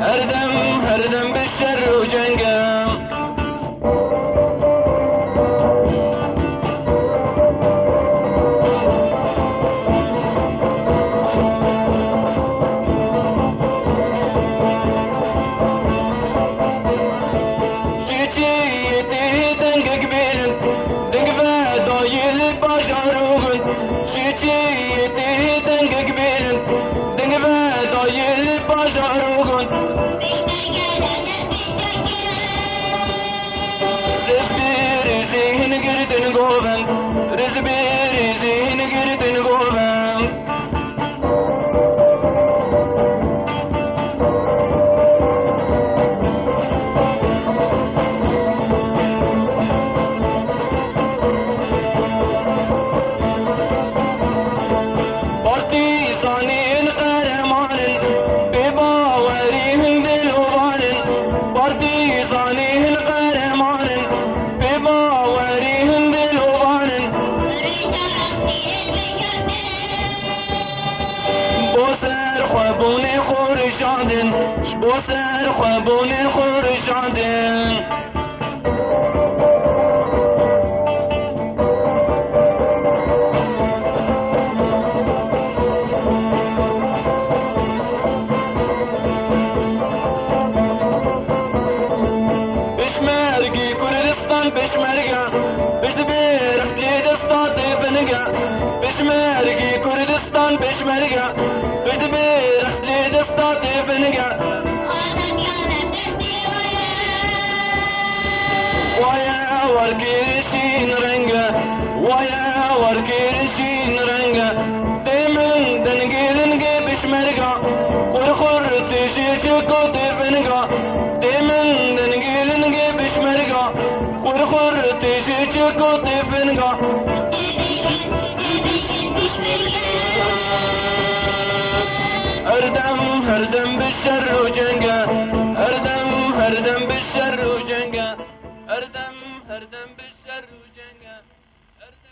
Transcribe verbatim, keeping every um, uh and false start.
Her dem, her dem bi şer û ceng e. Ji çiyê tê dengek bêlin, deng vedayê li bajar û gund. Ji çiyê tê dengek bêlin, deng vedayê li bajar û gund. Rizbêrî zîhin girtin govend, rizbêrî zîhin girtin govend. Partîzanên qereman in, bêbawerî hin dilovan in. Partîzanên qereman in, bêbawerî hin dilovan in. Bo ser xwe bonê xwe rijandin, ji bo ser xwe bonê xwe rijandin. Pêşmergî Kurdistan pêşmerge, pişt bêrextê desta tê binge. Pêşmergî Kurdistan pêşmerge, pişt bêrextê desta tê binge. Waye war kêrişîn renge, waye war kêrişîn renge. Tê min dengê lingê pêşmerga, xur xur tê ji çiko tê finga. Tê min dengê lingê pêşmerga, xur xur tê ji çiko tê finga. Her dem, her dem bi şer û cenge. Her dem, her dem bi şer û cenge. Her dem, her dem bi şer û cenge. Her dem